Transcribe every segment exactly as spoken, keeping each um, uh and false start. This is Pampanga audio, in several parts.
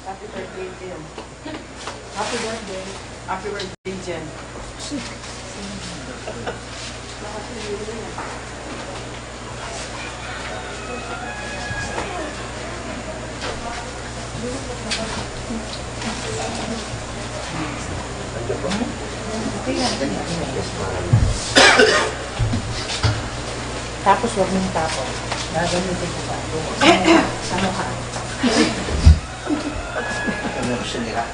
Happy birthday, Jen. Happy birthday. Happy birthday, Jen. Tapos wag mong tapon. Gagamitin ko pa. Sa mukha. Sa mukha. Ano gusto nila?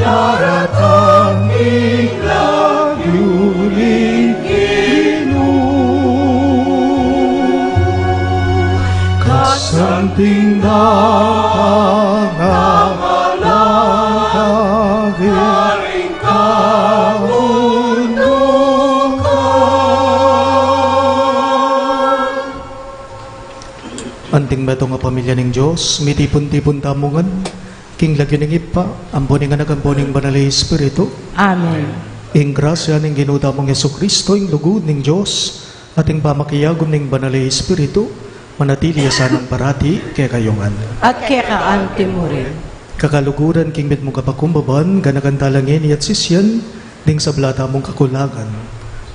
Daratang ing lagyu ning Ginu, kasanting na pangalan karing kamundukan. Anting metung a pamilya ning Dios, mitipun-tipun tamu ngan king lagyu ning Ibpa, ampo ning Anak, ampo ning Banal a Espiritu. Amen. Ing grasya ning Ginu tamung Jesucristo, ing lugud ning Dios, at ing pamakiagum ning Banal a Espiritu, manatili ya sanang parati kekayu ngan. At keka anti mu rin. Kakaluguran king mitmung kapakumbaban, ganakan tala ngeni at sisian ding sabla tamung kakulangan.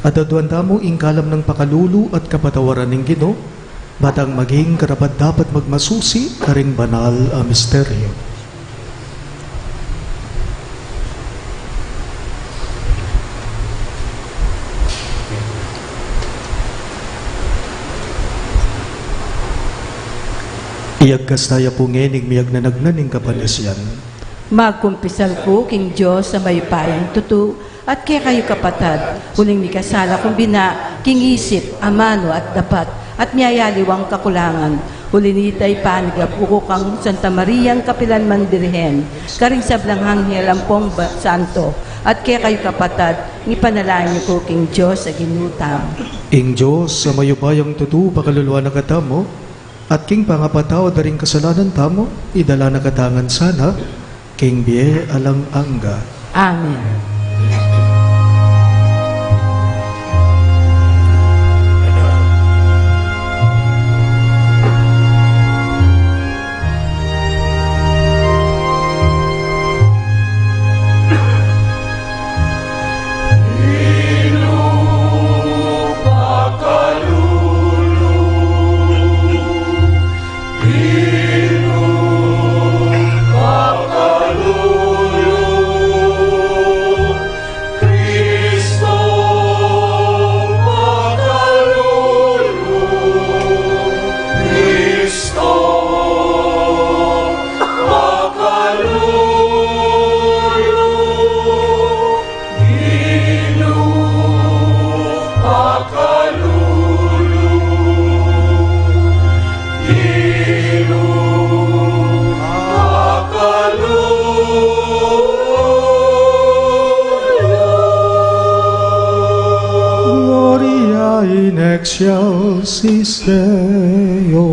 At aduan tamu ing kalam nang pakalulu at kapatawaran ning Ginu, ba tang maging karapat-dapat magmasusi karing banal a misteryo. Iyagkas taya pu ngening miyagnanagnan ning kapanasian. Magkumpisal ku king Dios a mayupayang tutu, at kekayu kapatad, uling mikasala kung bina king isip, amanu at dapat, at miyayaliwang kakulangan. Uli nita, ipanigap ku kang Santa Mariang kapilan man Birhen, karing sablang anghel ampong ba-, santo, at kekayu kapatad, ipanalangin yu ku king Dios a Ginu tamu. Ing Dios a mayupayang tutu pakaluluan na katamu, at king pangapatawad da ring kasalanan tamu, idala na katamu ngan sana king bie alang angga. Amen. Gloria in excelsis Deo.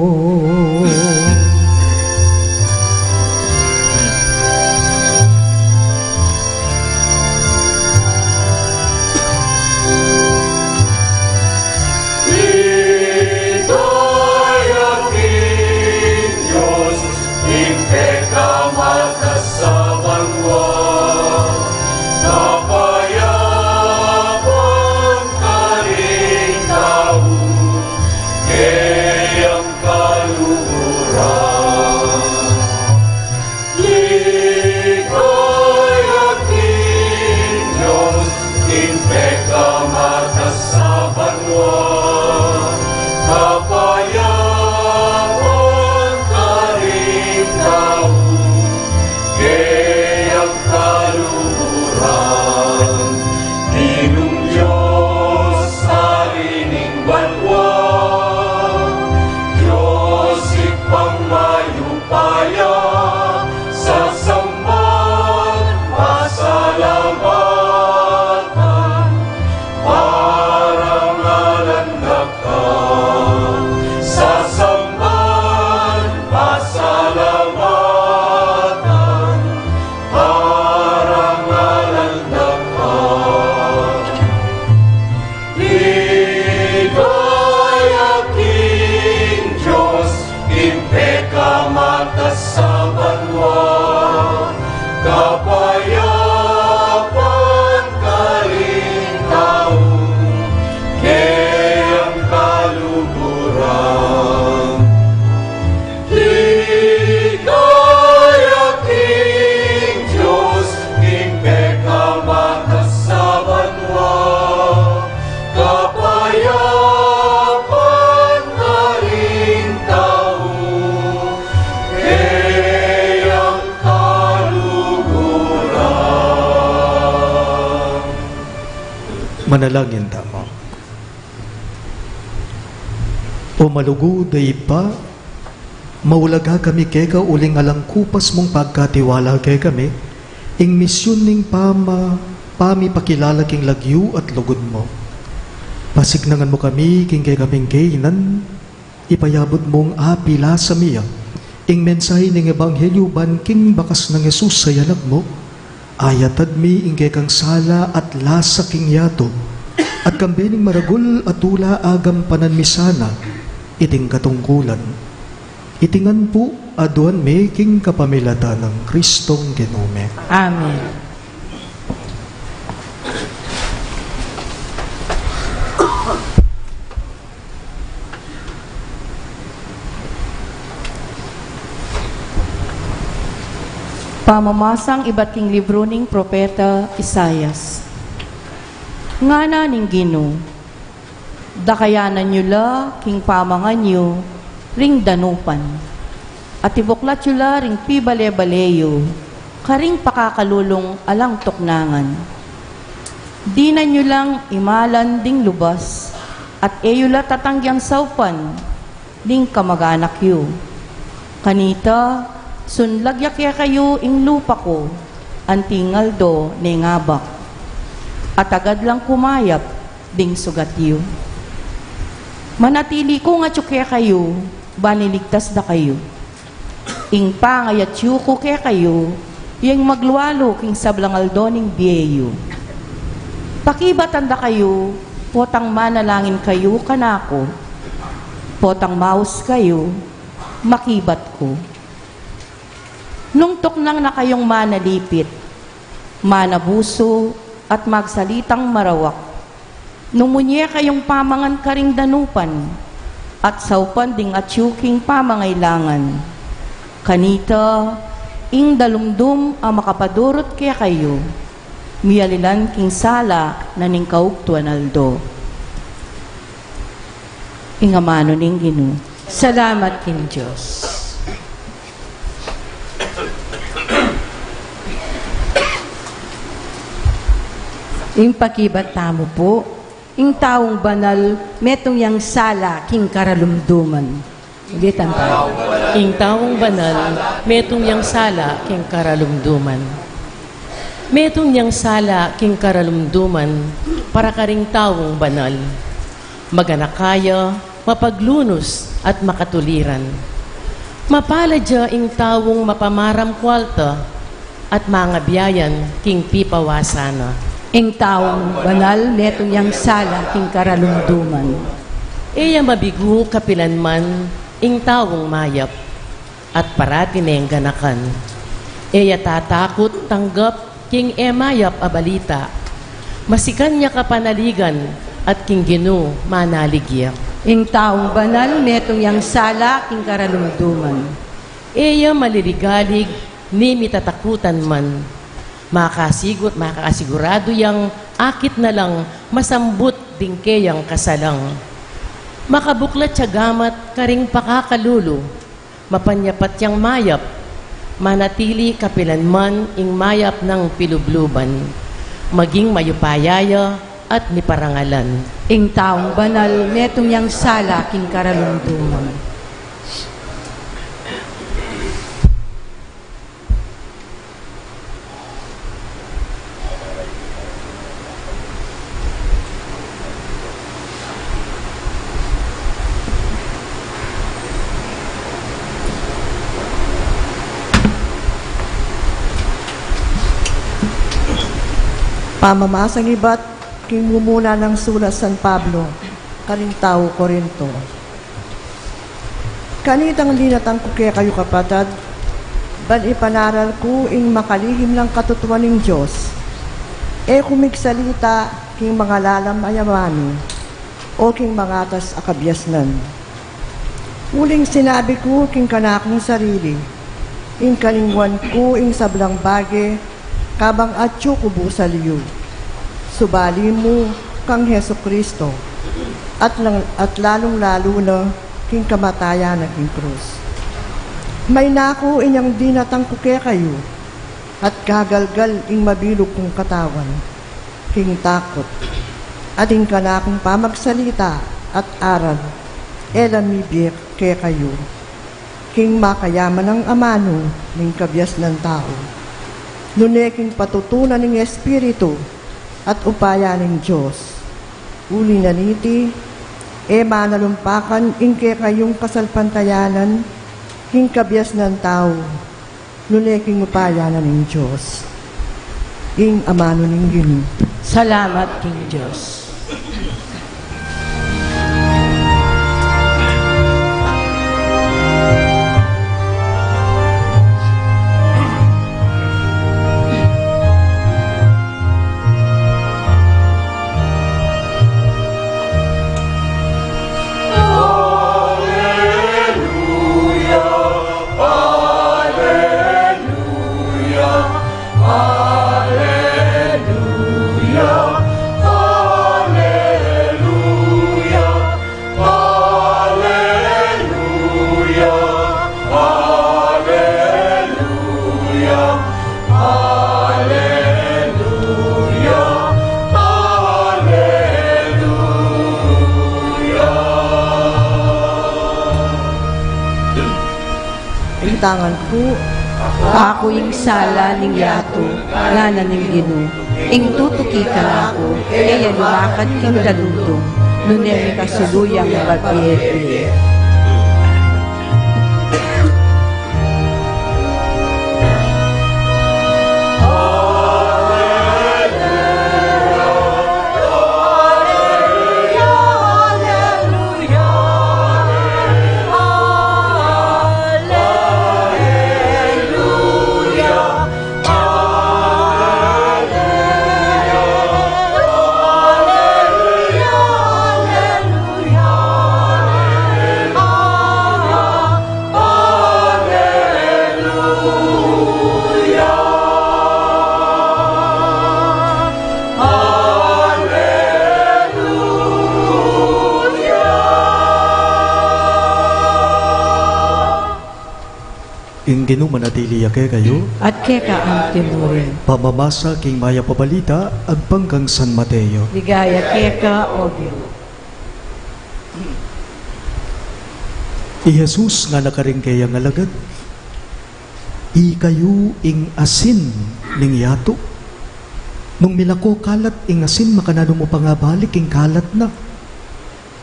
Manalangin tamu. O malugud a Ibpa, maulaga kami keka uling alang kupas mung pagkatiwala kekami ing misyun ning pama-, pamipakilala king lagyu at lugud mu. Pasiknangan mu kami king kekaming kainan, ipayabut mung apilasa mi ya ing mensahe ning ebanghelyu ban king bakas nang Jesus a Anak mu, ayatad mi ing kekang sala at lasa king yatu, at kambe ning maragul a tula agampanan mi sana iting katungkulan. Iti ngan pu aduan mi king kapamilatan nang Kristong Ginu mi. Amen. Pamamasang ibat king libru ning propeta Isaias. Ngana ning Ginu, dakayanan yu la king pamangan yu ring danupan, at ibuklat yu la ring pibale-bale yu karing pakakalulung alang tuknangan. Dinan yu lang imalan ding lubas, at e yu la tatanggian saupan ding kamaganak yu. Kanita, sunlag ya kekayu ing lupa ku, anting aldo neng abak, at agad lang kumayap ding sugat yu. Manatili kung atyu kekayu, ban iligtas da kayu. Ing pangayatyu ku kekayu, ing maglualu king sablang aldo ning bie yu. Pakibatan da kayu, potang manalangin kayu kanaku, potang maus kayu, makibat ku. Nung tuknang na kayung manalipit, manabusu, at magsalitang marawak, nung munye kayung pamangan karing danupan, at saupan ding atyu king pamangailangan. Kanita, ing dalumdum a makapadurut kekayu, miyalilan king sala na ning kaugtuan aldo. Ing amanu ning Ginu. Salamat king Dios. Ing pakibat tamu pu, ing taung banal metung yang sala king karalumduman. Ulitan tamu. Ing taung banal metung yang sala king karalumduman. Metung yang sala king karalumduman para karing taung banal. Maganaka ya, mapaglunus at makatuliran. Mapalad ya ing taung mapamaram kualta at mangabiayan king pipawasan na. Ing taung banal metung yang sala king karalumduman. E ya mabigu kapilanman ing taung mayap, at parati neng ganakan. E ya tatakut tanggap king e mayap a balita. Masikan ya kapanaligan at king Ginu manalig ya. Ing taung banal metung yang sala king karalumduman. E ya maliligalig ni mitatakutan man. Makasigut, makasiguradu yang akit na lang masambut ding keyang kasalang. Makabuklat ya gamat karing pakakalulu. Mapanyapat yang mayap, manatili kapilanman ing mayap nang pilubluban, maging mayupaya ya at miparangalan. Ing taung banal metung yang sala king karalumduman. Pamamasang ibat king mumuna nang sulat San Pablo karing tau Corinto. Kanitang dinatang ku kekayu, kapatad, ban ipanaral ku ing makalihim nang katutuan ning Dios. E ku migsalita king mangalalam a yamanu, o king mangatas a kabiasnan. Uling sinabi ku king kanakung sarili, ing kalingwan ku ing sablang bage, kabang atyu ku busal yu, subali mu kang Jesucristo, at lang, at lalung-lalu na king kamatayan na king krus. Mayna ku inyang dinatang ku kekayu, at gagalgal ing mabilug kung katawan king takut. At ing kanakung pamagsalita at aral, e la mibie kekayu king makayaman a amanu ning kabiasnan tau, nune king patutunan ning Espiritu at upaya ning Dios. Uli na niti, e manalumpakan ing kekayung kasalpantayanan king kabiasnan tau, nune king upaya na ning Dios. Ing amanu ning Ginu. Salamat king Dios. Ing tangan ku. Aku ing sala ning yatu, ngana ning Ginu. Ing tutuki kanaku, e ya lumakad king dalugdung, nune mikasulu yang mabie-bie. Ing Ginu manatili ya kekayu. At keka antimurin. Pamamasa king mayap a balita agpang kang San Mateo. Ligaya keka, O Ginu. I Jesus ngana karing kayang alagad, "Ikayu ing asin ning yatu. Nung milako kalat ing asin, makananu mu pa nga balik ing kalat na?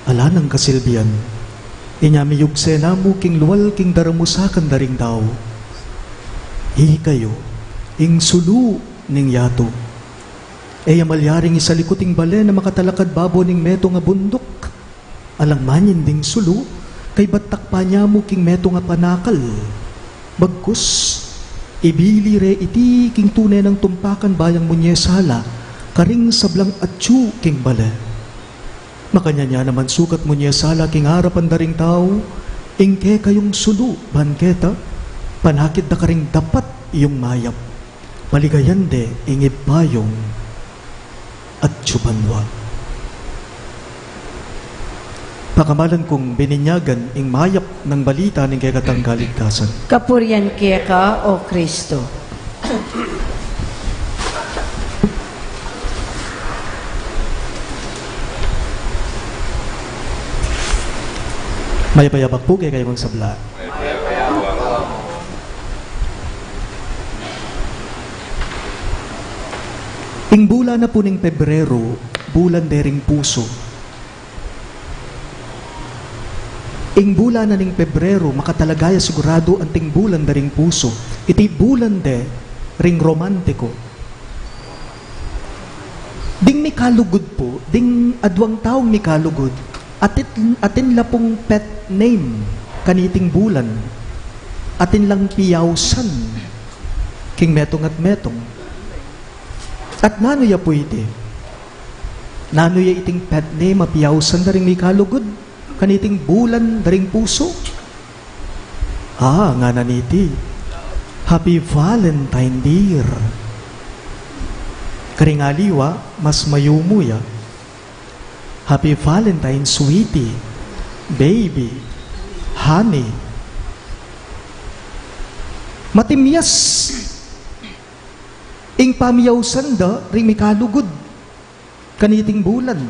Ala nang kasilbian. Inya miyugse na mu king lual king daramusakan da ring tau. Ikayu ing sulu ning yatu." E ya malyaring isalikut ing bale na makatalakad babo ning metung a bunduk. Alang manyin ding sulu, kaybat takpan ya mu king metung a panakal. Bagkus, ibili re iti king tune nang tumpakan bayang munye sala karing sablang atyu king bale. Makanyan ya naman sukat munye sala king arapan da ring tau, ing kekayung sulu ban keta, panakit da karing dapat yung mayap. Maligayan de ing Ibpa yung atyu banua. Pakamalan kung bininyagan ing mayap nang balita ning kekatang kaligtasan. Kapurian keka, O Kristo. Mayap a yabak pu kekayung sabla. Ing bulan na pu ning Pebrero, bulan de ring pusu. Ing bulan na ning Pebrero, makatalaga ya sigurado anting bulan da ring pusu. Iti bulan de ring romantiku. Ding mikalugud pu, ding aduang taung mikalugud, atin, atin la pung pet name kaniting bulan, atin lang piyausan king metung at metung. At nanu ya pu iti? Nanu ya iting pet name a piyausan da ring mikalugud kaniting bulan da ring pusu? A, ngana niti, "Happy Valentine, dear." Karing aliwa, mas mayumu ya, "Happy Valentine, sweetie, baby, honey." Matimyas ing pamiyausan da ring mikalugud kaniting bulan.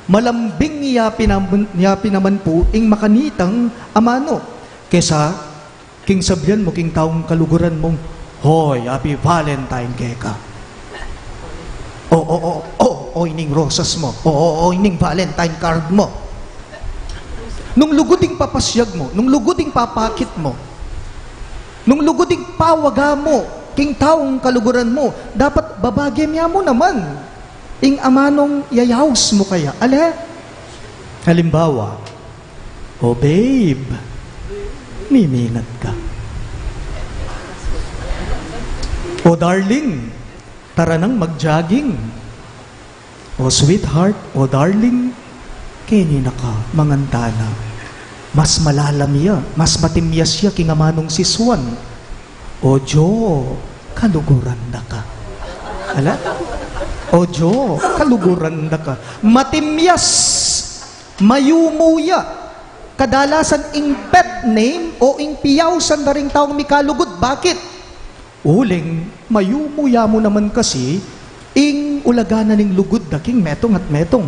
Malambing ya pin naman, ya pin naman pu ing makanitang amanu kesa king sabian mu king taung kaluguran mung, "Hoy, Happy Valentine keka." O, o, o, o, o, ining rosas mu. O, o, o, ining Valentine card mu. Nung lugud ing papasyag mu, nung lugud ing papakit mu, nung lugud ing pawaga mu king taung kaluguran mu, dapat babagem ya mu naman ing amanung yayaus mu kaya. Ale? Halimbawa, "O babe, miminat ka." "O darling, tara nang mag-jogging." "O sweetheart, o darling, keni na ka, mangan tana." Mas malalam ya, mas matimyas ya king amanung sisuan. "O Jo, kaluguran da ka." Ala? "O Jo, kaluguran da ka." Matimyas, mayumu ya. Kadalasan ing pet name o ing piyausan da ring taung mikalugud. Bakit? Uling mayumu ya mu naman kasi ing ulaga na ning lugud da king metung at metung.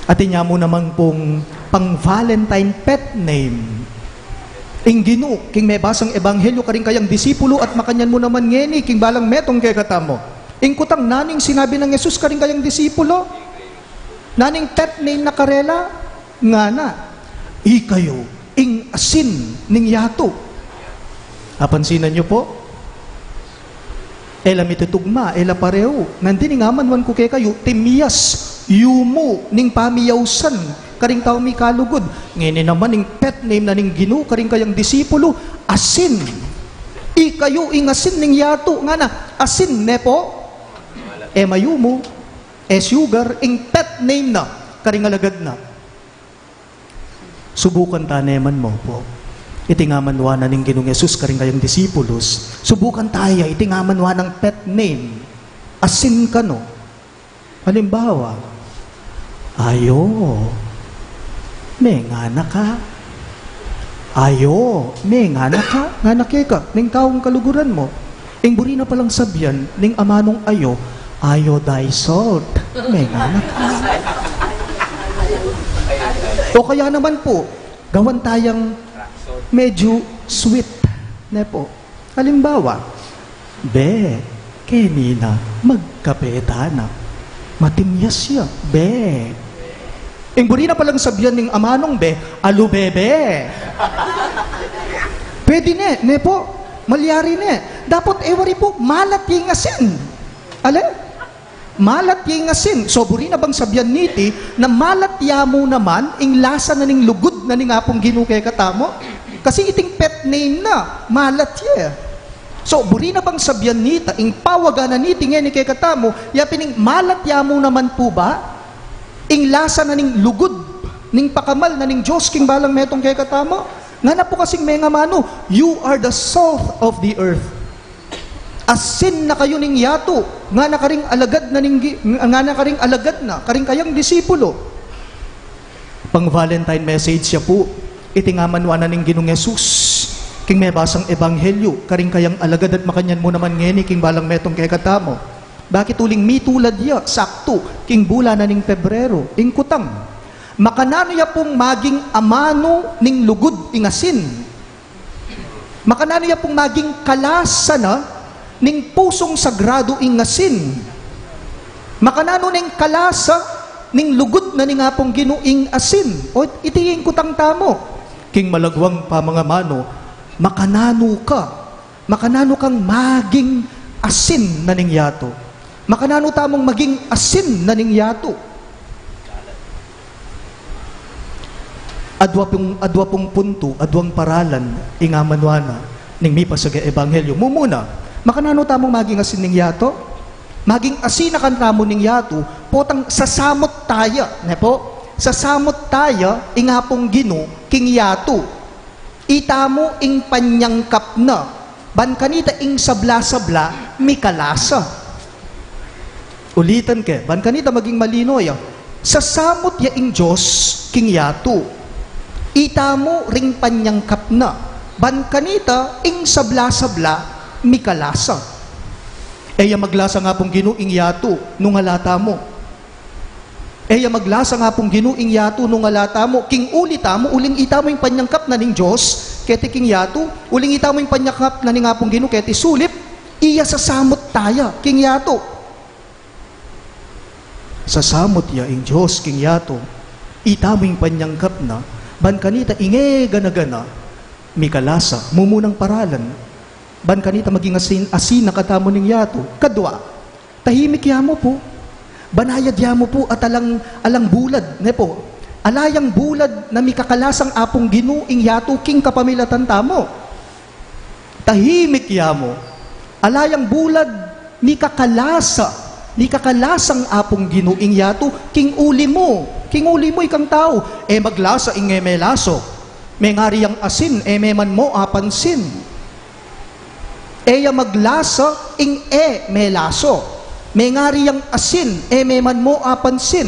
Atin ya mu naman pung pang-Valentine pet name ing Ginu king mebasang ebanghelyo karing kayang disipulu, at makanyan mu naman ngeni king balang metung kekatamu. Ing kutang, nanu ing sinabi nang Jesus karing kayang disipulu? Nanu ing pet name na karela? Ngana, "Ikayu ing asin ning yatu." Apansinan yu pu? E la mitutugma, e la parehu. Ngan dini ing amanuan ku kekayu, timyas, yumu ning pamiyausan karing taung mikalugud. Ngeni naman ing pet name na ning Ginu karing kayang disipulu, asin. "Ikayu ing asin ning yatu." Ngana, asin, ne pu? E mayumu, e sugar, ing pet name na karing alagad na. Subukan ta ne man mu pu. Iti ing amanuan na ning Ginung Jesus karing kayang disipulus. Subukan ta ya, iti ing amanuan nang pet name. Asin kanu. Halimbawa, "Ayo, mengana ka." "Ayo, mengana ka." Ngana keka ning taung kaluguran mu. Ing buri na palang sabian ning amanung ayo, "Iodized salt, mengana ka." O kaya naman pu, gawan tayang medyu sweet, ne pu? Halimbawa, "Be, keni na, magkape tana." Matimyas ya, "Be." Ing buri na palang sabian ning amanung be, "Alubebe." Pwede ne, ne pu? Malyari ne. Dapot e wari pu, malat ya ing asin. Ale? Malat ya ing asin. So, buri na bang sabian niti na malat ya mu naman ing lasa na ning lugud na ning Apung Ginu kekatamu? Kasi iting pet name na, malat ya. So, buri na bang sabian nita, ing pawaga na niti ngeni kekatamu, ya pin ing malat ya mu naman pu ba ing lasa na ning lugud ning pakamal na ning Dios king balang metung kekatamu? Ngana pu kasing mengamanu, "You are the salt of the earth." Asin na kayu ning yatu, ngana karing alagad na ning gi-, ngana karing alagad na, karing kayang disipulu. Pang-Valentine message ya pu iti ing amanuan na ning Ginung Jesus king mebasang ebanghelyu karing kayang alagad, at makanyan mu naman ngeni king balang metung kekatamu. Bakit? Uling mitulad ya saktu king bulan na ning Pebrero. Ing kutang, makananu ya pung maging amanu ning lugud ing asin? Makananu ya pung maging kalasa na ning pusung sagradu ing asin? Makananu neng kalasa ning lugud na ning Apung Ginu ing asin? O, iti ing kutang tamu. King malagwang pamangamanu, makananu ka, makananu kang maging asin na ning yatu? Makananu tamung maging asin na ning yatu? Adwa pung, adwa pung puntu, adwang paralan ing amanuan na ning mipasaga ebanghelyu. Mumuna, makananu tamung maging asin ning yatu? Maging asin na kantamu ning yatu, potang sasamut taya, ne pu? Sasamut taya ing Apung Ginu king yatu. Itamu ing panyangkap na, ban kanita ing sabla-sabla mikalasa. Ulitan ke, ban kanita maging malino ya. Sasamut ya ing Dios king yatu. Itamu ring panyangkap na, ban kanita ing sabla-sabla mikalasa. E ya maglasa ing Apung Ginu ing yatu nung ala tamu. E ya maglasa ing Apung Ginu ing yatu nung ala tamu, king uli tamu, uling itamu ing panyangkap na ning Dios keti king yatu, uling itamu ing panyangkap na ning Apung Ginu keti sulip, iya sasamut taya king yatu. Sasamut ya ing Dios king yatu, itamu ing panyangkap na, ban kanita ing e gana-gana, mikalasa, mumunang paralan, ban kanita maging asin, asin na katamu ning yatu. Kadwa, tahimik ya mu pu. Banayad ya mu pu at alang, alang bulad, ne pu. Ala yang bulad na mikakalasang Apung Ginu ing yatu king kapamilatan tamu. Tahimik ya mu. Ala yang bulad mikakalasa, mikakalasang Apung Ginu ing yatu king uli mu. King uli mu ikang tau, e maglasa ing e melaso. Mengari yang asin, e me man mu apansin. E ya maglasa ing e melaso. Mengari yang asin, e me man mu apansin.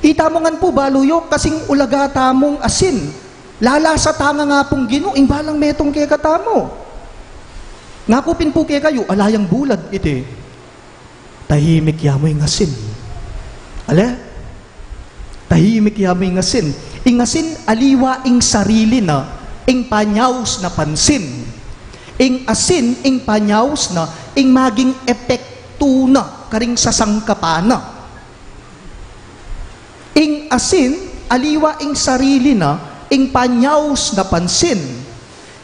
Itamu ngan pu balu yu, kasing ulaga tamung asin. Lalasa tang Apung Ginu ing balang metung kekatamu. Ngaku pin pu kekayu, ala yang bulad iti. Tahimik ya mu ing asin. Ale? Tahimik ya mu ing asin. Ing asin aliwa ing sarili na, ing panyaus na pansin. Ing asin, ing panyaus na, ing maging epektu na karing sasangkapan na. Ing asin, aliwa ing sarili na, ing panyaus na pansin.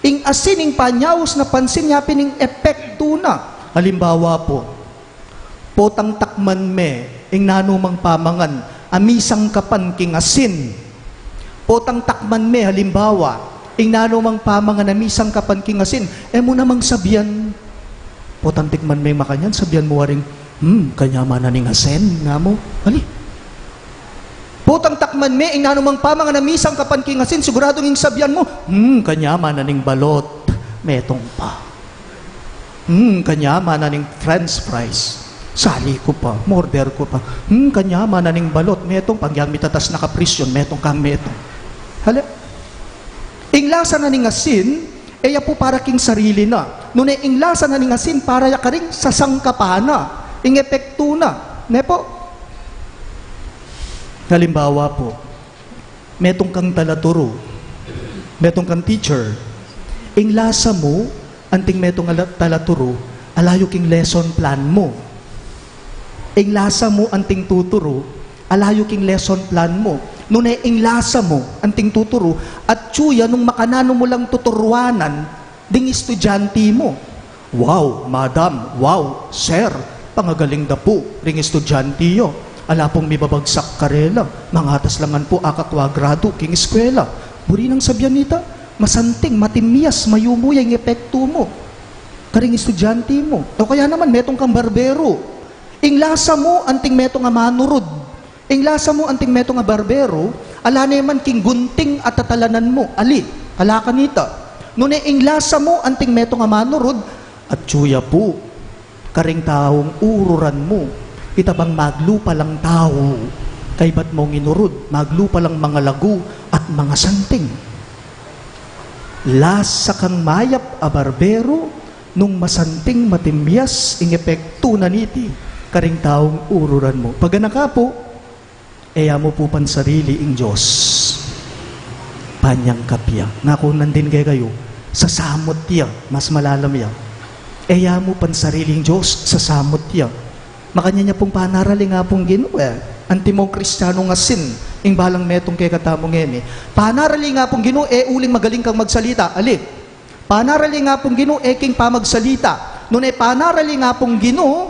Ing asin, ing panyaus na pansin, yapin ing epektu na. Halimbawa pu, potang takman me ing nanumang pamangan a misangkapan king asin. Potang takman me, halimbawa, ing nanumang pamangan a misangkapan king asin, e mu namang sabian. Potang tikman me makanyan, sabian mu waring, "Hmm, kanyaman na ning asin," nga mu. Ali. Potang takman me ing nanumang pamangan a misangkapan king asin, siguradung ing sabian mu, "Hmm, kanyaman na ning balot. Metung pa. Hmm, kanyaman na ning french fries. Sali ku pa, murder ku pa. Hmm, kanyaman na ning balot. Metung pa, agyang mitatas na ka presyon, metung kang metung." Hala. Ing lasa na ning asin, e ya pu para king sarili na. Nune ing lasa na ning asin, para ya karing sasangkapan na, ing epektu na. Ne pu? Halimbawa pu, metung kang talaturu, metung kang teacher, ing lasa mu, anting metung a la-, talaturu, ala yu king lesson plan mu. Ing lasa mu anting tuturu, ala yu king lesson plan mu. Nune ing lasa mu anting tuturu, atyu ya nung makananu mu lang tuturuanan ding estudyante mu. "Wow, madam, wow, sir, pangagaling da pu ring estudyante yu. Ala pung mibabagsak karela, mangatas la ngan pu akakwadradu king eskwela." Buri nang sabian nita, masanting, matimyas, mayumu ya ing epektu mu karing estudyante mu. O kaya naman, metung kang barbero. Ing lasa mu anting metung a manurud. Ing lasa mu anting metung a barbero, ala ne man king gunting a tatalanan mu. Ali, ala kanita. Nune ing lasa mu anting metung a manurud, atyu ya pu karing taung ururan mu. Ita bang maglupa lang tau, kaybat mung inurud, maglupa lang mangalagu at mangasanting. Lasa kang mayap a barbero, nung masanting matimyas ing epektu na niti karing taung ururan mu. Paganaka pu, e ya mu pu pansarili ing Dios. Panyangkap ya. Ngaku nandin kekayu, sasamut ya, mas malalam ya. E ya mu pansarili ing Dios, sasamut ya. Makanyan ya pung panaraling Apung Ginu e. Antimong Kristianung asin ing balang metung kekatamu ngeni. Panaraling Apung Ginu e uling magaling kang magsalita. Ali. Panaraling Apung Ginu e king pamagsalita. Nune panaraling Apung Ginu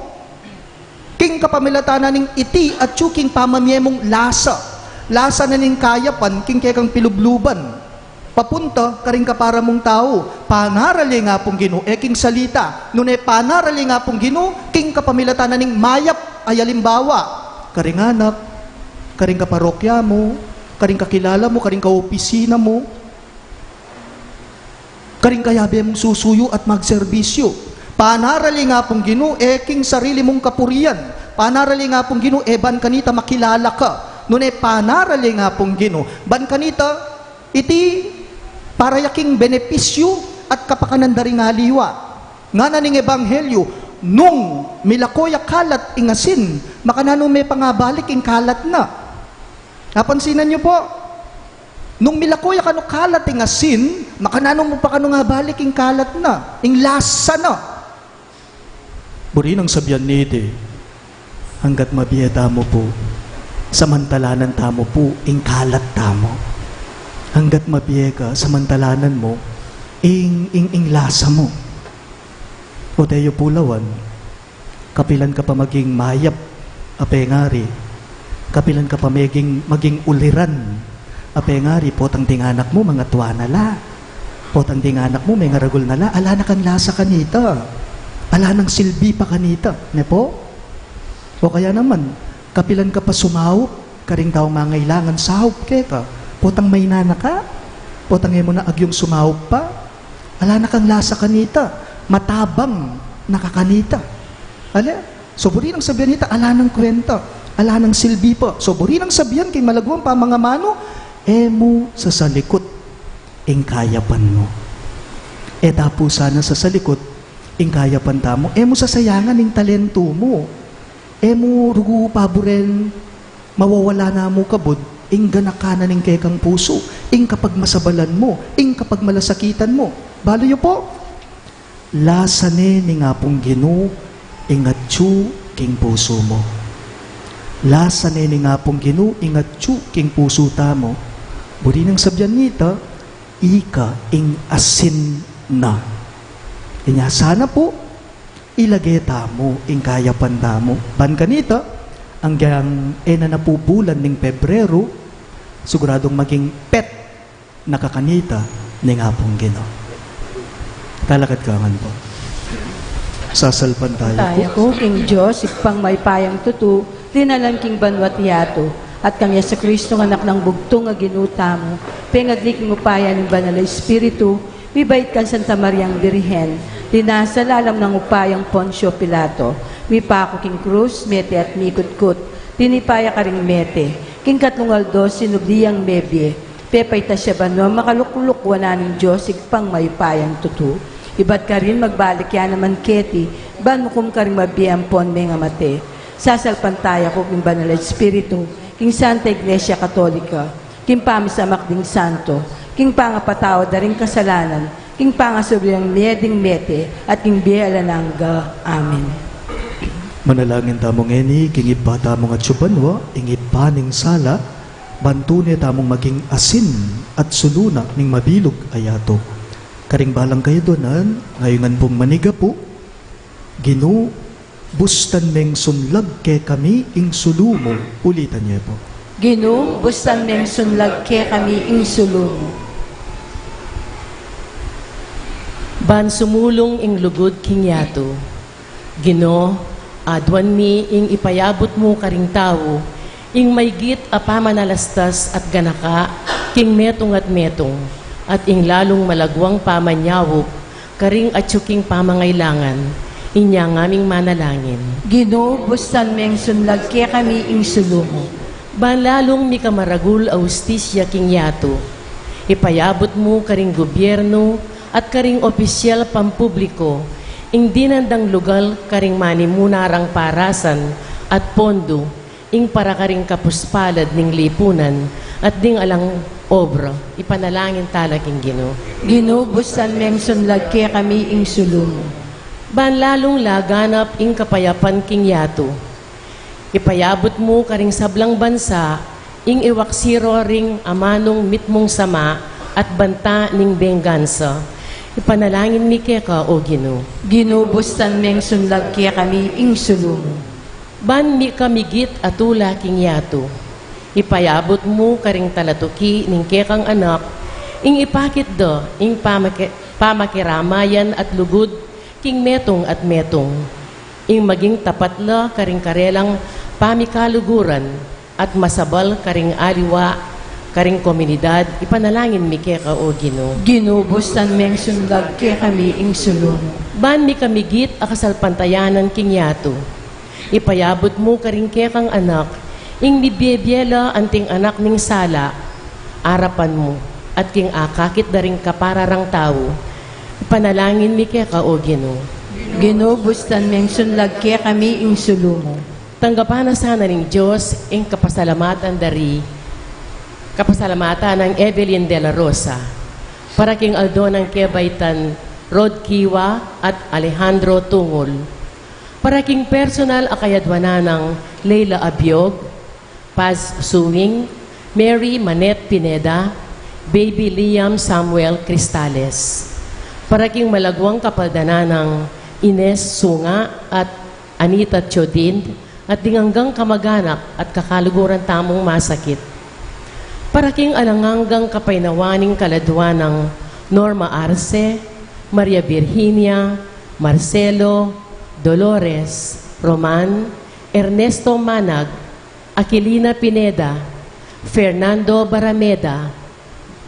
king kapamilatan na ning iti atyu king pamamie mung lasa. Lasa na ning kayapan king kekang pilubluban. Papunta karing kapara mung tau, panaraling Apung Ginu e king salita. Nune panaraling Apung Ginu king kapamilatan na ning mayap a alimbawa. Karing anak, karing kaparokya mu, karing kakilala mu, karing kaopisina mu, karing kayabe mung susuyu at magserbisyu. Panaraling Apung Ginu e king sarili mung kapurian. Panaraling Apung Ginu e ban kanita makilala ka. Nune panaraling Apung Ginu ban kanita iti para ya king benepisyu at kapakanan da ring aliwa. Ngana ning ebanghelyu, Nung milako ya kalat ing asin, makananu me pangabalik ing kalat na? Napansinan yu pu? Nung milako ya kanu kalat ing asin, makananu mu pa kanu ngabalik ing kalat na, ing lasa na? Buri nang sabian niti, anggat mabie tamu pu, samantalanan tamu pu ing kalat tamu. Anggat mabie ka, samantalanan mu ing, ing, ing lasa mu. O teyu pu lawan, kapilan ka pa maging mayap a pengari, kapilan ka pa meging, maging uliran a pengari, potang ding anak mu, mangatua na la. Potang ding anak mu, mengaragul na la. Ala na kang lasa kanita. Ala nang silbi pa kanita. Ne pu? O kaya naman, kapilan ka pa sumaup karing taung mangailangan saup keka, potang maina na ka, potang e mu na agyung sumaup pa, ala na kang lasa kanita, matabang na ka kanita. Ale? So, buri nang sabian nita, ala nang kwenta, ala nang silbi pa. So, buri nang sabian king malagwang pamangamanu, e mu sasalikut ing kayapan mu. E ta pu sana sasalikut ing kayapan tamu, e mu sasayangan ing talentu mu. E mu rugu paburen mawawala na mu kabud ing ganaka na ning kekang pusu, ing kapagmasabalan mu, ing kapagmalasakitan mu. Balu yu pu? Lasa ne ning Apung Ginu ing atyu king pusu mu. Lasa ne ning Apung Ginu ing atyu king pusu tamu. Buri nang sabian nita, ika ing asin na. Inya sana pu, ilage tamu ing kayapan tamu. Ban kanita, anggang e na napupulan ning Pebrero, siguradung maging pet na ka kanita ning Apung Ginu. Talakad ka ngan pu. Sasalpantaya ku. Taya ku king Dios, Ibpang mayupayang tutu, linalang king banua't yatu, at kang Jesucristo, Anak nang bugtung a Ginu tamu, pengagli king upaya ning Banal a Espiritu, mibait kang Santa Mariang Birhen, linasa lalam nang upayang Poncio Pilato, mipaku king krus, mete at mikutkut, tinipa ya karing mete, king katlung aldo sinubli yang mebie, pepaitas ya banua, makalukluk wanan ning Dios Ibpang mayupayang tutu. Ibat karin magbalik ya naman keti, ban mukum karing mabie ampon mengamate. Sasalpantaya ku king Banal a Espiritu, king Santa Iglesia Katolika, king pamisamak ding santo, king pangapatawad da ring kasalanan, king pangasubli ring mie ding mete, at king bie alang angga. Amen. Manalangin tamu ngeni king Ibpa tamung atsu banua, ing Ibpa ning sala, ban tune tamung maging asin at sulu na ning mabilug a yatu. Karing balang kayadwanan, ngayungan pung manigapu, Ginu, bustan meng sunlag kekami ing sulu mu. Ulitan ye pu. Ginu, bustan meng sunlag kekami ing sulu mu. Ban sumulung ing lugud king yatu. Ginu, aduan mi ing ipayabut mu karing tau, ing maygit a pamanalastas at ganaka king metung at metung, at ing lalung malagwang pamanyaup karing atyu king pamangailangan. Inya ngaming manalangin. Ginu, bustan meng sunlag kekami ing sulu mu. Ban lalung mikamaragul a ustisya king yatu, ipayabut mu karing gubyernu at karing opisyal pampubliku ing dinan dang lugal karing manimuna rang parasan at pondu, ing para karing kapuspalad ning lipunan at ding alang obra. Ipanalangin tala king Ginu. Ginu, bustan meng sunlag kekami ing sulu mu. Ban lalung laganap ing kapayapan king yatu, ipayabut mu karing sablang bansa ing iwaksi ro ring amanung mitmung sama at banta ning benggansa. Ipanalangin mi keka, O Ginu. Ginu, bustan meng sunlag kekami ing sulu mu. Ban mika migit a tula king yatu, ipayabut mu karing talatuki ning kekang anak ing ipakit da ing pamaki-, pamakiramayan at lugud king metung at metung, ing maging tapat la karing karelang pamikaluguran at masabal karing aliwa karing komunidad. Ipanalangin mi keka, O Ginu. Ginu, bustan meng sunlag kekami ing sulu mu. Ban mika migit a kasalpantayanan king yatu, ipayabut mu karing kekang anak ing mibiebie la anting anak ning sala arapan mu at king akakit da ring kapara rang tau. Ipanalangin mi keka, O Ginu. Ginu, bustan meng sunlag kekami ing sulu mu. Tanggapan na sana ning Dios ing kapasalamatan dari, kapasalamatan nang Evelyn de la Rosa, para king aldo nang kebaitan Rod Kiwa at Alejandro Tungul, para king personal a kayadwanan nang Leila Abiog, Paz Suing, Mary Manette Pineda, Baby Liam Samuel Cristales. Para king malagwang kapaldanan nang Ines Sunga at Anita Chodin, at ding anggang kamaganak at kakaluguran tamung masakit. Para king alang anggang kapaynawan ning kaladwa nang Norma Arce, Maria Virginia, Marcelo, Dolores, Roman, Ernesto Manag, Aquilina Pineda, Fernando Barameda,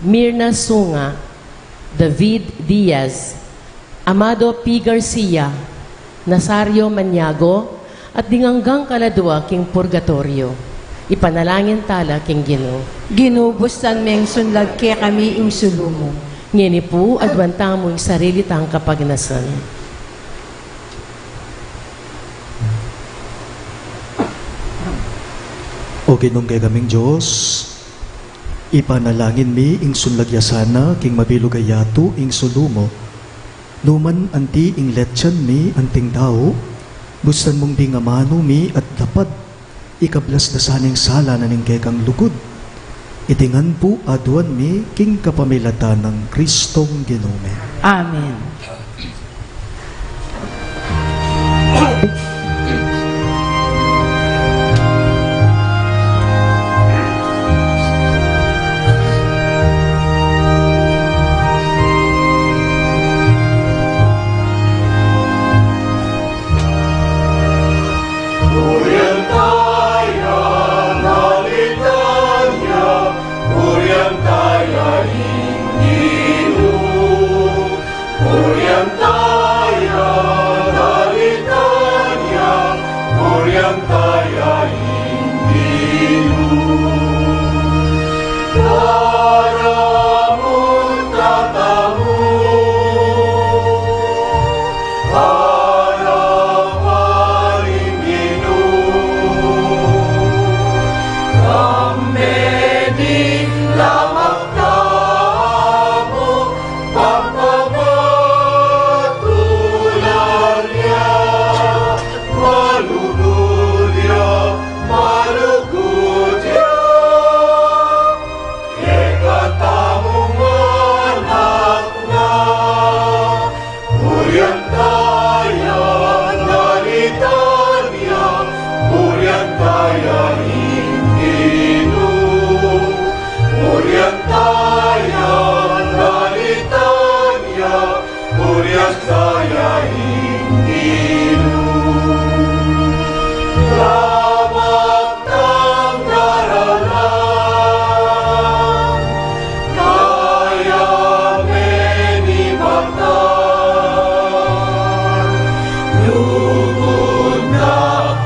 Mirna Sunga, David Diaz, Amado P. Garcia, Nazario Maniago, at ding anggang kaladwa king purgatoryo. Ipanalangin tala king Ginu. Ginu, bustan meng sunlag kekami ing sulu mu. Ngeni pu, aduan tamu ing sarili tang kapagnasan. O Ginung kekaming Dios, ipanalangin mi ing sunlag ya sana king mabilug a yatu ing sulu mu. Numan anti ing letsan mi anting tau, bustan mung ding amanu mi at lapad, ikablas da sana ing sala na ning kekang lugud. Iti ngan pu aduan mi king kapamilatan nang Kristong Ginu mi. Amen. Kekatamung anak na, purian taya dalitan ya, purian taya ing Ginu, purian taya dalitan ya, purian taya ing Ginu. Labak tang daralan, kaya menibat lugud na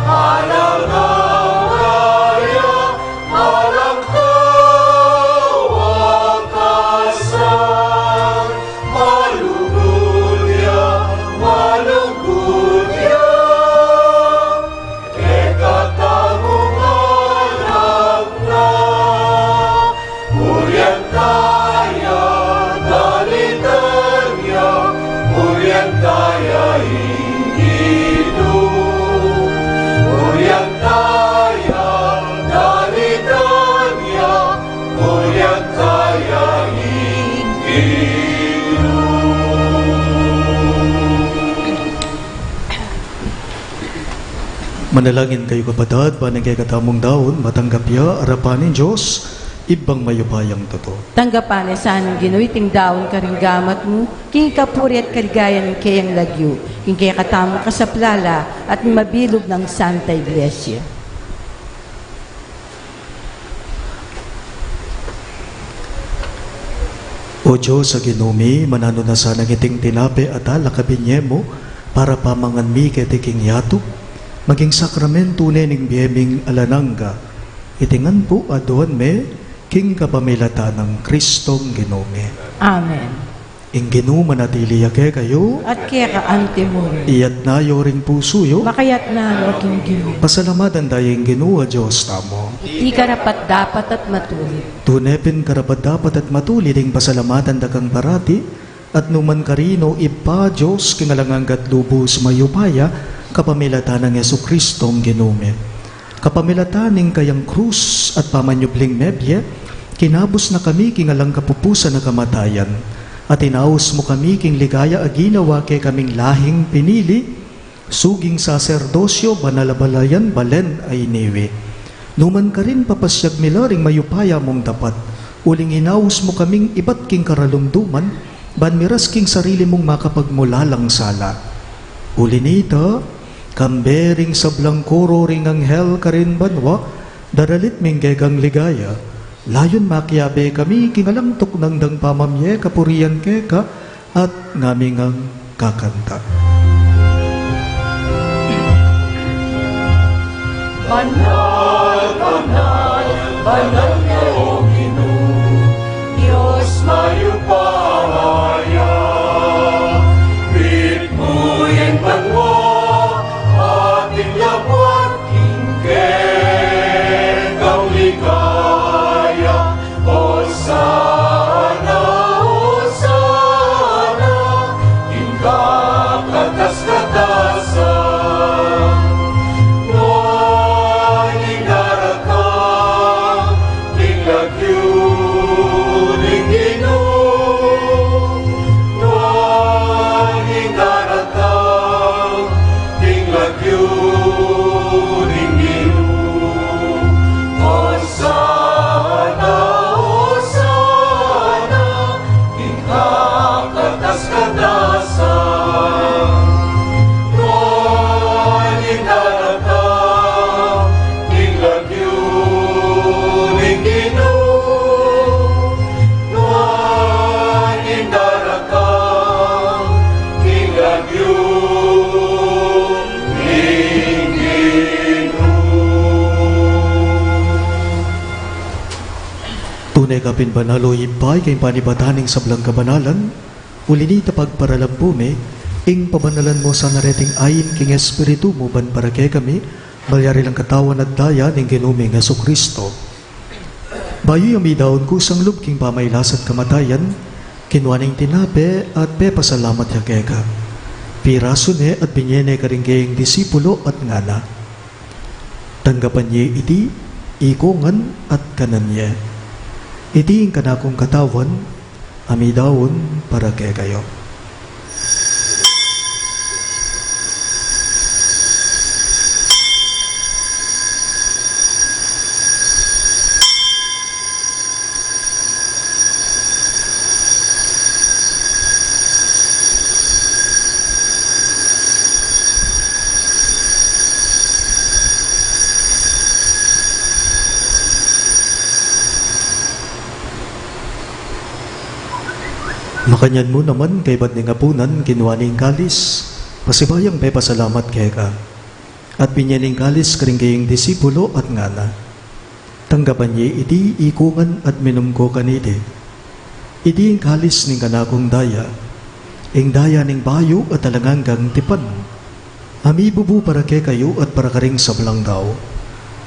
alang angga ya, alang kawakasan. Malugud ya, malugud ya, kekatamung anak na. Purian taya dalitan ya, purian taya ing Ginu, purian taya dalitan ya, purian taya ing Ginu. Manalangin kayu, kapatad, ban ing kekatamung daun matanggap ya arapan ning Dios, Ibpang mayupayang tutu. Tanggapan na sa ning Ginu iting daun karing gamat mu, king kapurian at kaligayan ning keyang lagyu, king kekatamung kasaplalan at ning mabilug nang Santa Iglesia. O Dios a Ginu mi, mananu na sanang iting tinape at alak a binye mu para pamangan mi keti king yatu, maging sakramentu ne ning bie ming alang angga. Iti ngan pu aduan mi king kapamilatan nang Kristong Ginu mi. Amen. Ing Ginu manatili ya kekayu. At keka antimurin. Iyatas yu ring pusu yu. Makayatas no king Ginu. Pasalamatan tamu ing Ginu a Dios tamu. Iti karapat-dapat at matulid. Tune pin karapat-dapat at matulid ing pasalamatan da kang parati, at nukarin man, o Ibpa, Dios king alang angga at lubus mayupaya, kapamilatan nang Jesucristo a Ginu mi. Kapamilatan ning kayang krus at pamanyubling mebie, kinabus na kami king alang kapupusan a kamatayan, at inaus mu kami king ligaya a ginawa kekaming lahing pinili, suging saserdosyo, banal a balayan, balen a iniwi. Nukarin man, papasyag mi la ring mayupaya mung dapat, uling inaus mu kaming ibat king karalumduman, ban miras king sarili mung makapagmulalang sala. Uli na nita, kambe ring sablang koro ring anghel karin banua, daralit mi ing kekang ligaya, layun makiabe kami king alang tuknang dang pamamie kapurian keka, at ngami ngang kakanta. Banal, banal, banal ka, O Ginu, Dios mayupaya. Mitmu ya ing banua at ing labuad king kekang ligaya. Osana, Osana, king kakatas-katasan. Nuan ing daratang king lagyu ning Ginu. Nuan ing daratang king lagyu ning Ginu. Osana, Osana, king kakatas-katasan. Nuan ing daratang king lagyu ning Ginu. Nuan ing daratang king lagyu ning Ginu. Tune ka pin banal, o Ibpa, ika ing panibatan ning sablang kabanalan. Uli na nita, pagparalan mu mi, ing pabanalan mu sana reting ain king Espiritu mu ban para kekami malyari lang katawan at daya ning Ginu ming Jesucristo. Bayu ya midaun kusang lub king pamailas at kamatayan, kinua ne ing tinape at pepasalamat ya keka. Pirasu ne at binie ne karing kayang disipulo at ngana: Tanggapan ye iti, ikongan at kanan ye. Iti ing kanakung katawan, a midaun para kekayu. Makanyan mu naman, kaybat ning apunan, kinua ne ing kalis, pasibayung pepasalamat keka, at binie ne ing kalis karing kayang disipulo at ngana: Tanggapan ye iti, ikongan at minum ko kaniti. Iti ing kalis ning kanakung daya, ing daya ning bayu at alang anggang tipan, a mibubu para kekayu at para karing sablang tau.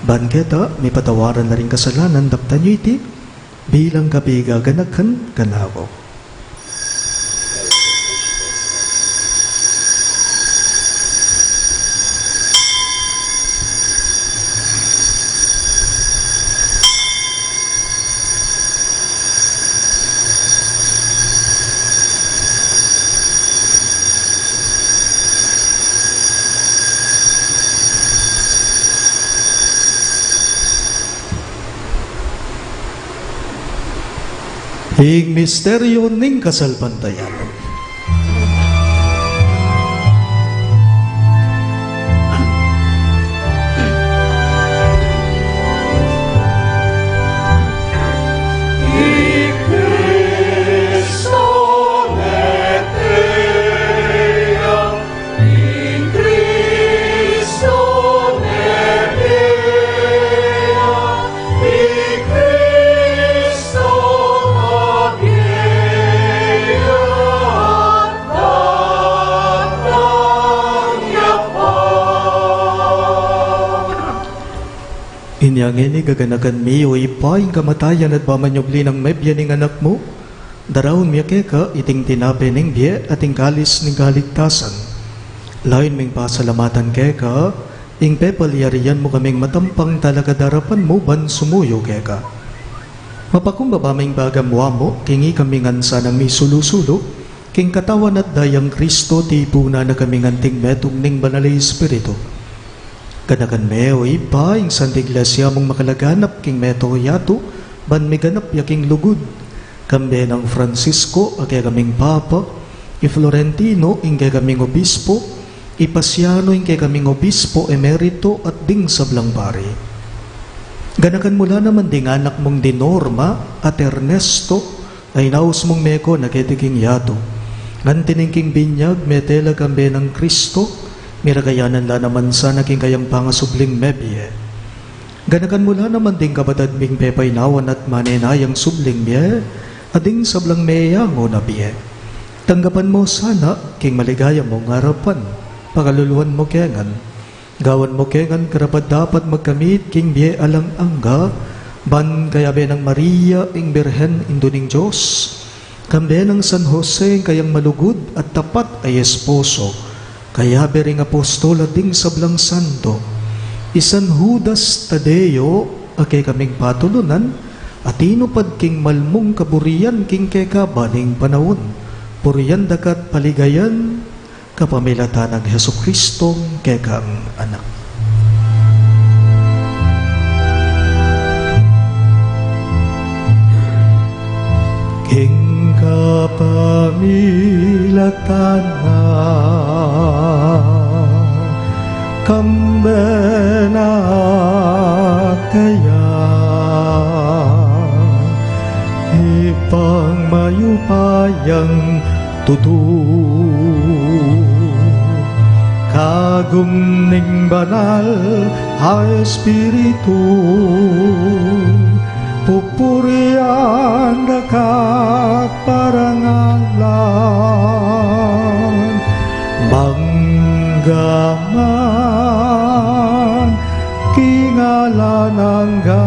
Ban keta mipatawaran la ring kasalanan, daptan yu iti bilang kapigaganaka kanaku. Ing misteryu ning kasalpantayanan. Inya ngeni, gaganakan mi, O Ibpa, ing kamatayan at pamanyubli nang mebie ning Anak mu, daraun mi keka iting tinape ning bie at ing kalis ning kaligtasan. Layun ming pasalamatan keka ing pepalyarian mu kaming matampang talakad king arapan mu ban sumuyu keka. Mapakumbaba ming pagamu-amu king ikami ngan sanang misulu-sulu king katawan at dayang Kristo, tipunan na kaming anting metung ning Banal a Espiritu. Ganakan me, O Ibpa, ing Santa Iglesia mung makalaganap king mabilug a yatu, ban miganap ya king lugud, kambe nang Francisco a kekaming Papa, i Florentino ing kekaming Obispo, i Pasiano ing kekaming Obispo Emerito at ding sablang pari. Ganakan mu la naman ding anak mung di Norma at Ernesto, a inaus mung meko na keti king yatu. Ngan tining king binyag, mete la kambe nang Kristo, miragayanan la naman sana king kayang pangasubling mebie. Ganakan mu la naman ding kapatad ming pepainawan at manenayang subling mie, at ding sablang meyangu na bie. Tanggapan mu sana king maligaya mung arapan, pakaluluan mu ke ngan. Gawan mu ke ngan karapat-dapat magkamit king bie alang angga, ban kayabe nang Maria, ing Birhen, Indu ning Dios, kambe nang San Jose, ing kayang malugud at tapat a esposo, kayabe ring apostol at ding sablang santo, i San Judas Tadeo a kekaming patulunan, a tinupad king malmung kaburian king kekaban ning panaun, purian da ka at paligayan, kapamilatan nang Jesucristong kekang Anak. King kapamilatan na, kambe na kaya, Ibpang mayupayang tutu, kagum ning Banal a Espiritu, pupurian da ka at parangalan, mangga man king alang angga.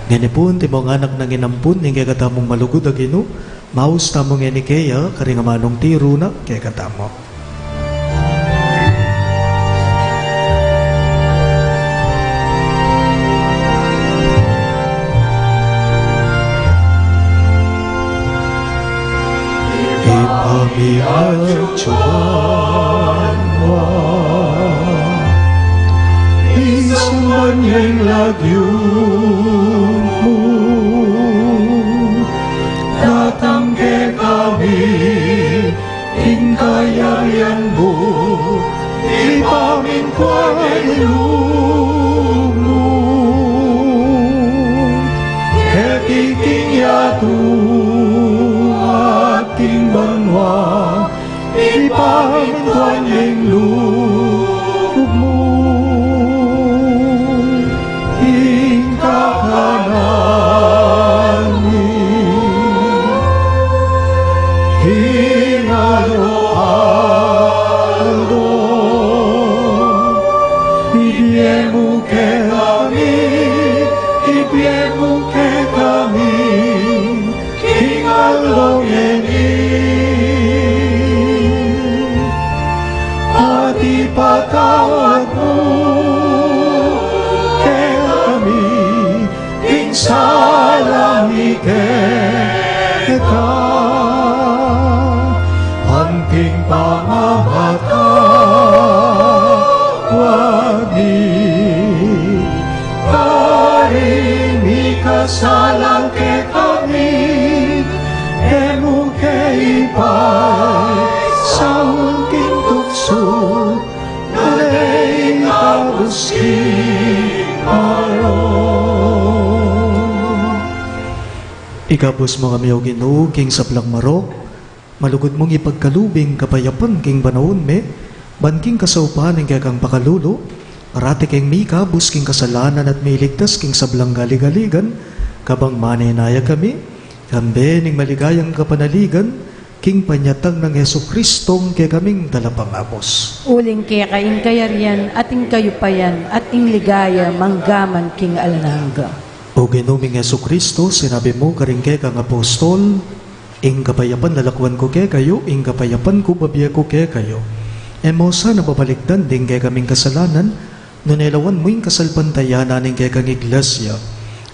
Ngeni pu, antimong anak nang inampun ning kekatamung malugud a Ginu, maus tamu ngeni keya karing amanung tiru na kekatamu. Ibpa mi atyu banua, misamban ya ing lagyu mu, datang kekami ing kayarian mu, mipamintuan ing lub mu keti king yatu at king banua. Mipamintuan ya ing lub mu king kakanan mi king aldo-aldo. Ibie mu kekami, ibie mu kekami king aldo ngeni, at ipatawad mu kekami ing sala mi keka, anting pamamatawad mi karing mikasala kekami. E mu ke ipaisaul Ikabus mu kami, O Ginu, king sablang marok, malugud mung ipagkalub ing kapayapan king panaun mi, ban king kasaupan ning kekang pakalulu, parati keng mikabus king kasalanan at miligtas king sablang galigaligan, kabang manenaya kami, kambe ning maligayang kapanaligan, king panyatang nang Jesucristong kekaming Talapangabus. Uling keka ing kayarian at ing kayupayan at ing ligaya manggaman king alang angga. O Ginu ming Jesucristo, sinabi mu karing kekang apostol, ing kapayapan lalakwan ku kekayu, ing kapayapan ku bibie ku kekayu. E mu sana babalikdan ding kekaming kasalanan, nune lawan mu ing kasalpantayanan ning kekang Iglesia,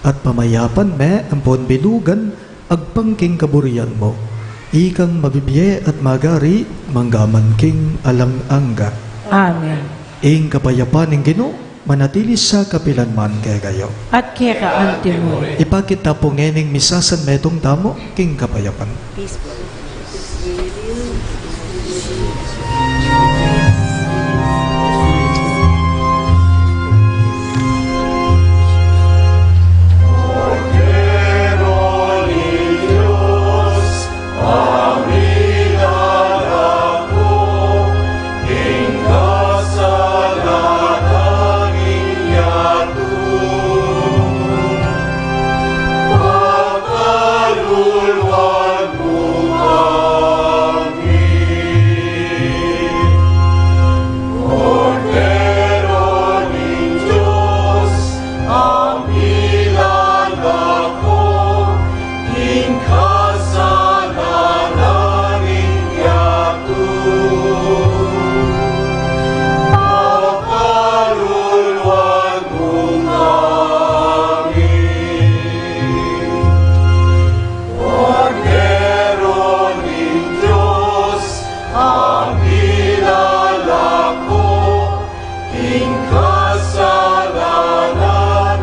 at pamayapan me ampon bilugan agpang king kaburian mu. Ikang mabibie at magari manggaman king alang angga. Amen. Ing kapayapan ning Ginu manatili sa kapilan man kekayu. At keka antimu. Ipakit ta pu ngening misa san metung tamu king kapayapan. Kordero ning Dios, a milalako king kasalanan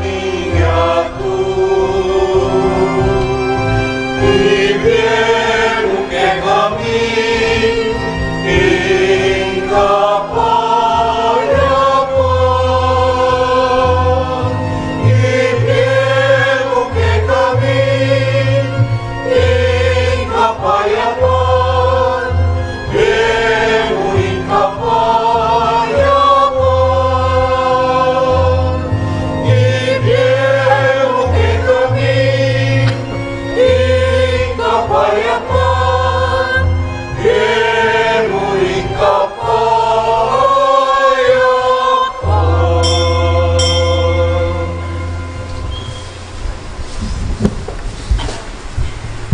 ning yatu. Ibie mu kekami ing kapayapan. Ibie mu kekami ing kapayapan. Ibie mu ing kapayapan. Ibie mu kekami ing kapayapan. Ibie mu ing kapayapan.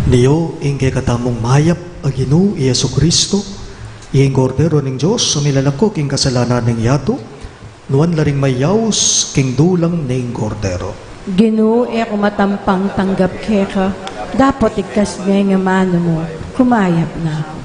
Nio ing kekatamung mayap a Ginu i Jesucristo, ing Kordero ning Dios, a milalako king kasalanan ning yatu, nuan la ring mayaus king dulang ning Kordero. Ginu, e ku matampang tanggap keka, dapot igkas me ing amanu mu, kumayap na ku.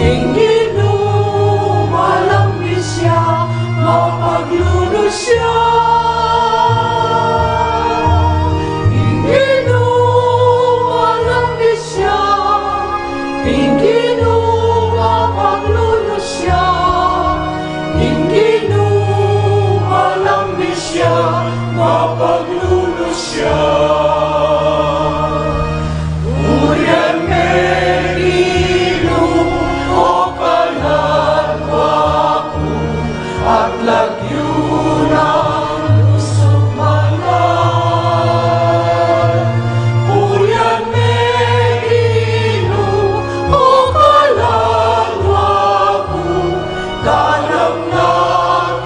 Ing Ginu malambis ya, mapaglunus ya. Ing Ginu malambis ya, ing Ginu mapaglunus ya, ing Ginu malambis ya, mapaglunus ya. Ulian me Ginu, o kaladwa ku, at lagyu nang lusuk man la. Ulian me Ginu, o kaladwa ku, kalam na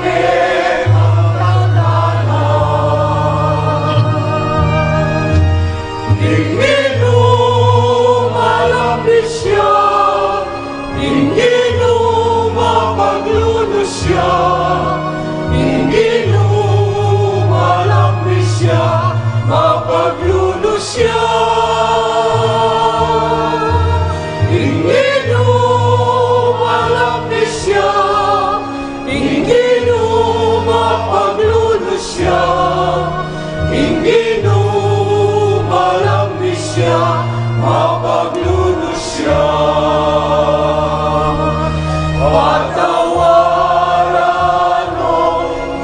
kekang dalan. Ing Ginu malambis ya, ing Ginu mapaglunus ya, ing Ginu malambis ya, mapaglunus ya. Ing Ginu malambis ya, ing Ginu mapaglunus ya, ing Ginu malambis ya, mapaglunus ya. Patawaran no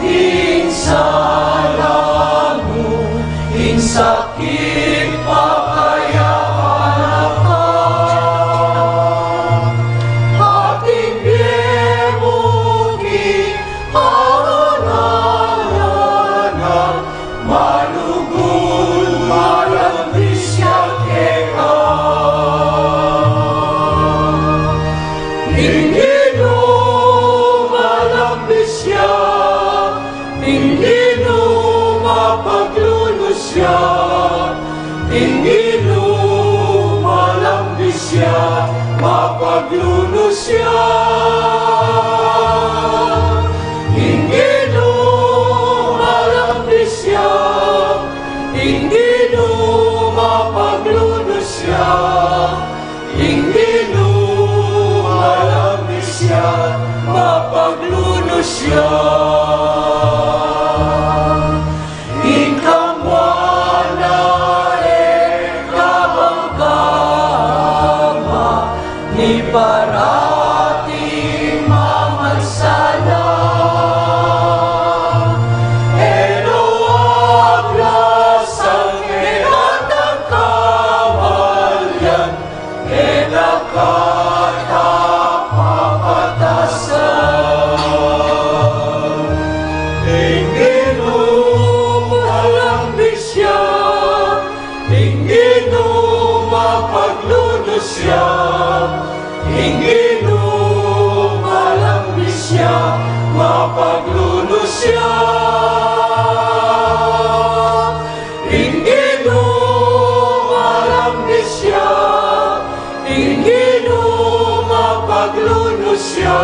ing sala mu, ing sakit pakayapan na ka. Atin bie mu ki auranan, malugud malambis ya keka. Ing Ginu malambis ya, ing Ginu mapaglunus ya, ing Ginu malambis ya, mapaglunus ya. Ing Ginu malambis ya, ing Ginu mapaglunus ya, ing Ginu malambis ya, mapaglunus ya. Ing kamwan na e kabang kama, ni parati mamansala. E no aglasan, e no tangkawalan, e na kata papatasan. Ing Ginu malambis ya, ing Ginu mapaglunus ya, ing Ginu malambis ya, mapaglunus ya. Ing Ginu malambis ya, ing Ginu mapaglunus ya,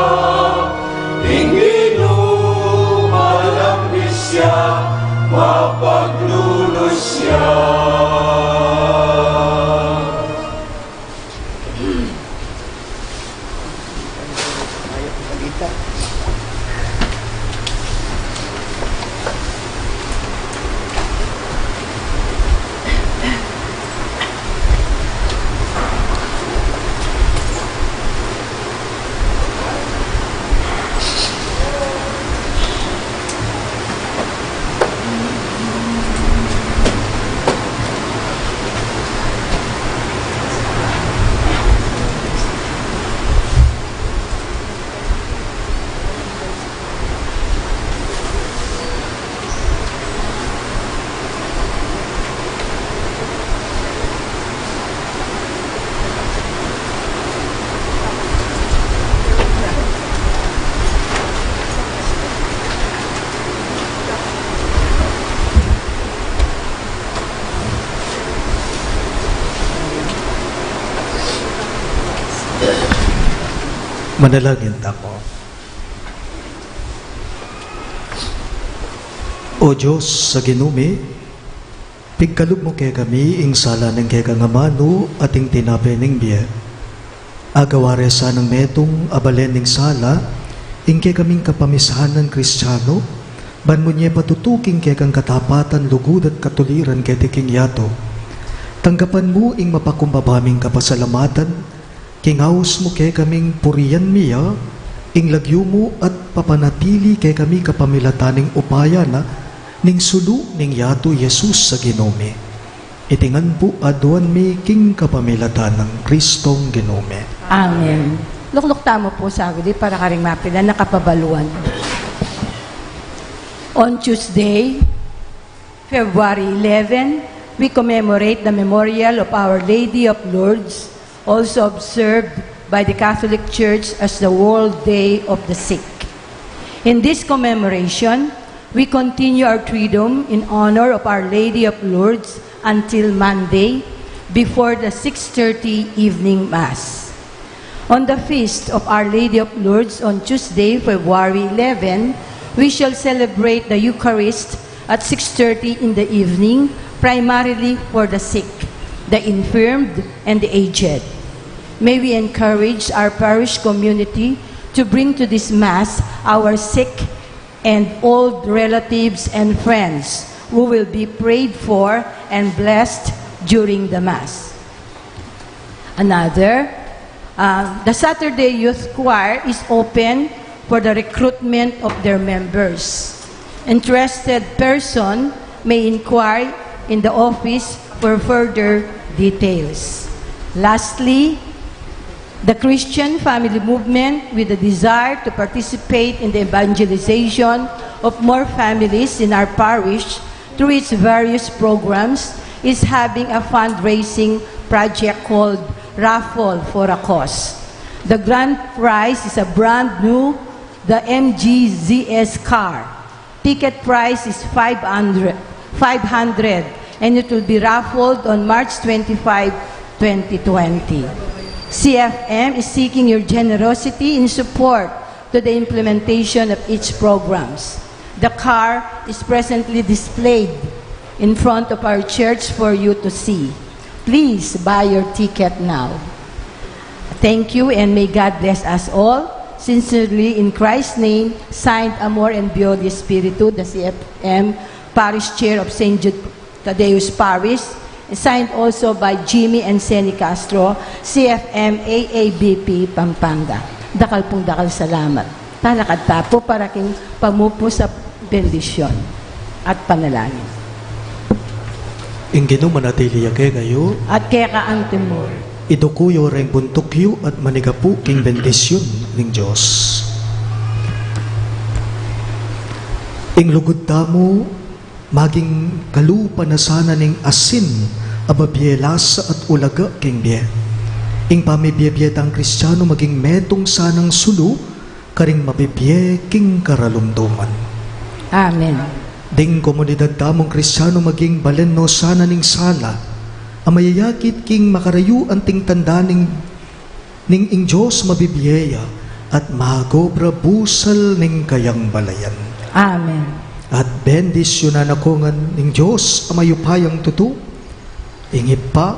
ing Ginu malambis ya, mapaglunus ya. Manalangin tamu. O Dios a Ginu mi, pigkalub mu kekami ing sala ning kekang amanu at ing tinape ning bie. Agawa re sanang metung a balen ning sala ing kekaming kapamisanan Kristiano, ban munye patutu king kekang katapatan, lugud at katuliran keti king yatu. Tanggapan mu ing mapakumbaba ming kapasalamatan, king aus mu kekaming purian mi ya, ing lagyu mu at papanatili kekami kapamilatan ning upaya na ning sulu ning yatu, Jesus a Ginu mi. Iti ngan pu aduan mi king kapamilatan nang Kristong Ginu mi. Amen. Lukluk tamu pu saglit para karing mapilan a kapabaluan. On Tuesday, February eleven, we commemorate the memorial of Our Lady of Lourdes, also observed by the Catholic Church as the World Day of the Sick. In this commemoration, we continue our Triduum in honor of Our Lady of Lourdes until Monday, before the six thirty evening Mass. On the feast of Our Lady of Lourdes on Tuesday, February eleven, we shall celebrate the Eucharist at six thirty in the evening, primarily for the sick, the infirmed, and the aged. May we encourage our parish community to bring to this Mass our sick and old relatives and friends who will be prayed for and blessed during the Mass. Another, uh, the Saturday Youth Choir is open for the recruitment of their members. Interested person may inquire in the office for further details. Lastly, the Christian Family Movement, with a desire to participate in the evangelization of more families in our parish through its various programs, is having a fundraising project called Raffle for a Cause. The grand prize is a brand new, the M G Z S car. Ticket price is five hundred, five hundred, and it will be raffled on March twenty-five, twenty twenty. C F M is seeking your generosity in support to the implementation of its programs. The car is presently displayed in front of our church for you to see. Please buy your ticket now. Thank you and may God bless us all. Sincerely, in Christ's name, signed Amor and Bio de Espiritu, the C F M Parish Chair of Saint Jude Tadeus Parish, signed also by Jimmy and Seni Castro, C F M A A B P Pampanga. Dakal pung dakal salamat. Talakad ta pu para king pamupus a bendisyon at panalangin. Ing Ginu manatili ya kekayu. At keka antimu rin. Iduku yu reng buntuk yu at manigapu king bendisyon ning Dios. Ing lugud tamu maging kalupa na sana ning asin a babie lasa at ulaga king bie. Ing pamibie-bie tang Kristiano maging metung sanang sulu karing mabibie king karalumduman. Amen. Ding komunidad tamung Kristiano maging balen no sana ning sala a mayayakit king makarayu anting tanda ning, ning ing Dios mabibie ya at magobra busal ning kayang balayan. Amen. At bendisyunan na ko ngan ning Dios a mayupayang tutu, ing Ibpa,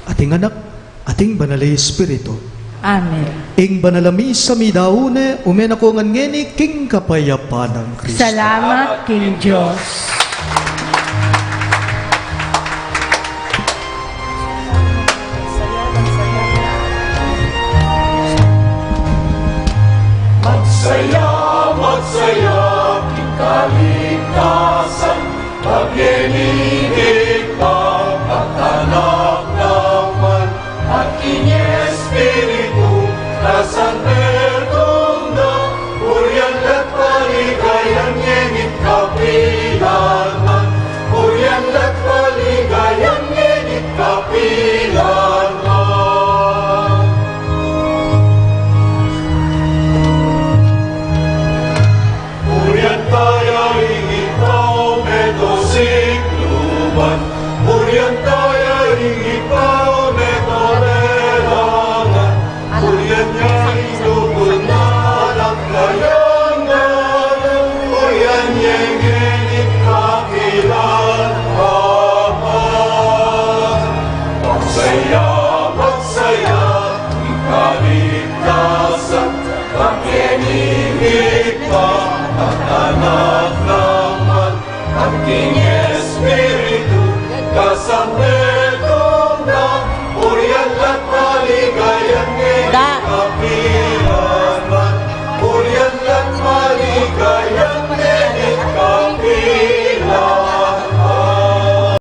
at ing Anak, at ing Banal a Espiritu. Amen. Ing banal a misa midaun ne, ume na ko ngan ngeni king kapayapan nang Kristo. Salamat king Dios.